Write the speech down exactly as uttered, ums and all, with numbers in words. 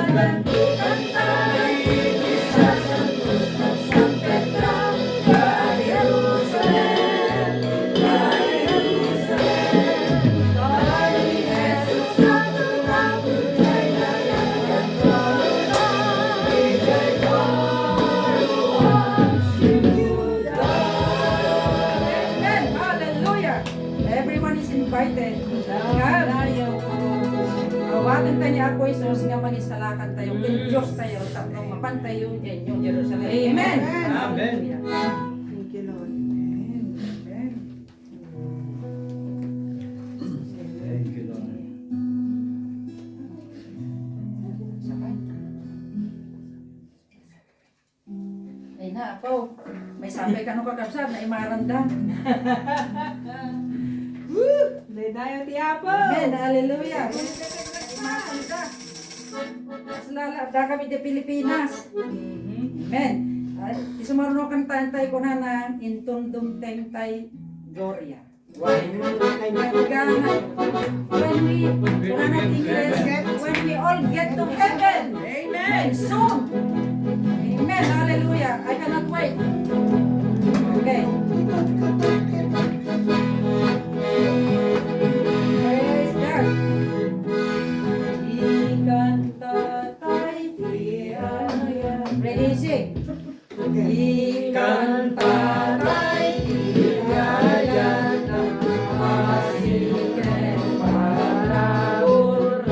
Amen. Hallelujah. Everyone is invited. Amen. Awaten tayo ni Apo Jesus nga mangisalakan tayo. Ken Dios tayo, tapno mapan tayo diay New Jerusalem. Amen. Amen. Hallelujah. Thank you, Lord. Amen. Amen. Thank you, Lord. Ay na, Apo. May sapay kano, kakabsat, naimaranda. Woo! Daydayaw ti Apo. Amen. Hallelujah. Naimaranda. Mas lala, da kami di Pilipinas. Amen. Ay, isu marunong kantaen tayo, kunana, Inton dumteng tay gloria. Why? Gana. When we, gana English, when we all get to heaven. Amen. Soon. Amen. Hallelujah. I cannot wait. Okay. Praise God. Ikanta tay ti ayat. Ready, sing. Ikanta tay ti ayat, asi ken panaguran.